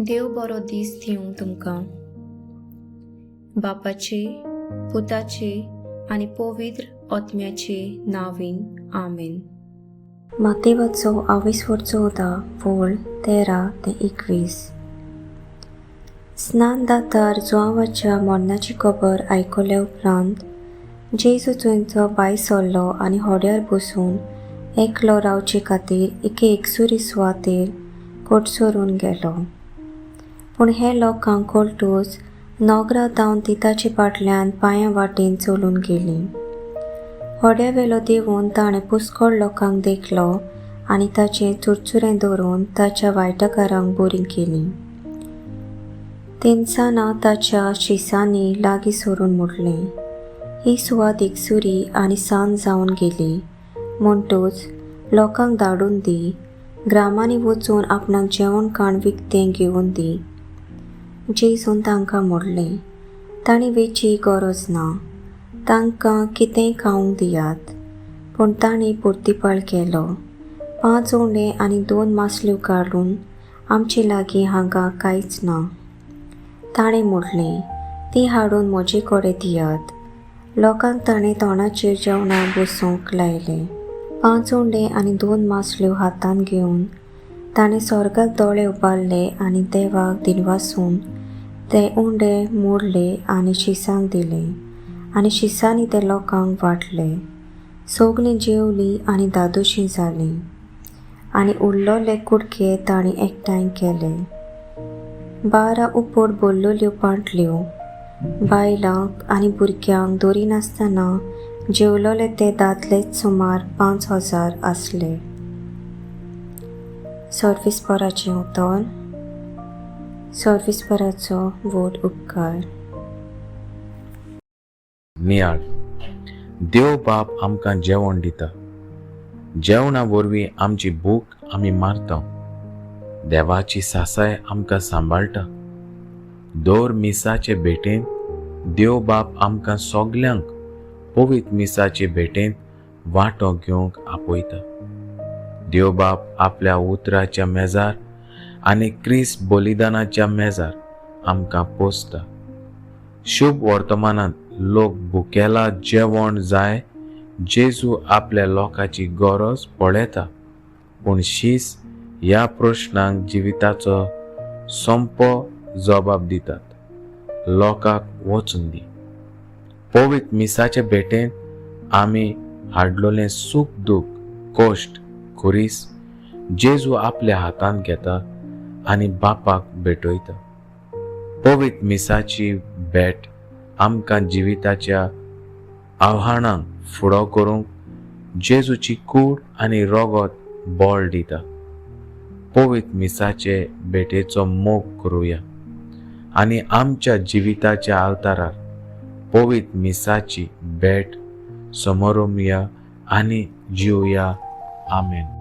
देव बरो दीस दिवं तुमकां. बापाचे, पुताचे आनी पवित्र आत्म्याचे नांवान, आमेन. मातेवाचो आवेसवर 14 वोळ 13 ते 21. स्नानदातार जुआंवाच्या मरणाची खबर आयकल्या उपरांत जेजू थंयचो भायर सरलो आनी होड्यार बसून एकलो रावचे खातीर एके एकसुरी सुवातेर कडसरून गेलो. पूण हे लोकांक कळटूच नगरा धांवन ती ताचे फाटल्यान पांयां वाटेन चलून गेली. होड्या वेलो देंवून ताणें पुस्कळ लोकांक देखलो आनी ताचें चुरचुरें धरून ताच्या वायटकारांक बरीं केलीं. तेन्साना ताच्या शिसांनी लागीं सरून म्हटलें, ही सुवात एकसुरी आनी सांज जावन गेली, म्हणटूच लोकांक धाडून दी, ग्रामांनी वचून आपणाक जेवण खाण विकतें घेवन दी. जेजून तांकां म्हणलें, तांणी वेची गरज ना, तांकां कितेंय खावंक दियात. पूण तांणी पुर्तीपाळ केलो, 5 उंडे आनी 2 मासल्यो काडून आमचे लागीं हांगा कांयच ना. ताणें म्हणलें, ती हाडून म्हजे कडेन दियात. लोकांक ताणें तोंडाचेर जेवणाक बसूंक लायलें. 5 उंडे आनी 2 मासल्यो हातांत घेवन ताणें स्वर्गाक दोळे उबारले आनी देवाक दिनवासून ते उंडे मोडले आनी शिसांक दिले आनी शिसांनी ते लोकांक वांटले. सगलीं जेवलीं आनी दादोशी जालीं आनी उरलोले कुडके तांणी एकठांय केले. 12 उपड भरलेल्यो पांटल्यो. बायलांक आनी भुरग्यांक दरिनासतना जेवलोले ते दादलेच सुमार 5000 आसले. सर्विसपराचें उतर. सर्विसपराचो व्हड उपकार. नियाळ. देव बाप आमकां जेवण दिता. जेवणा वरवीं आमची भूक आमी मारता. देवाची सासाय आमकां सांबाळटा. दर मिसाचे भेटेंत देव बाप आमकां सगल्यांक पवित्र मिसाचे भेटेंत वांटो घेवंक आपयता. देव बाप आपल्या उतराच्या मेजार आनी क्रिस्त बलिदानाच्या मेजार आमकां पोसता. शुभ वर्तमानांत लोक भुकेला जेवण जाय. जेजू आपल्या लोकांची गरज पळयता, पूण शीस ह्या प्रश्नांक जिविताचो सोंपो जबाब दितात, लोकांक वचून दी. पवित्र मिसाचे भेटेंत आमी हाडलोलें सूख दूख, कश्ट, खुरीस जेजू आपल्या हातांत घेता आनी बापाक भेटयता. पवित्र मिसाची भेट आमकां जिविताच्या आव्हानांक फुडो करूंक जेजूची कूड आनी रगत बळ दिता. पवित्र मिसाचे भेटेचो मोग करुया आनी आमच्या जिविताच्या आल्तारार पवित्र मिसाची भेट समोरमुया आनी जिवया. आमेन.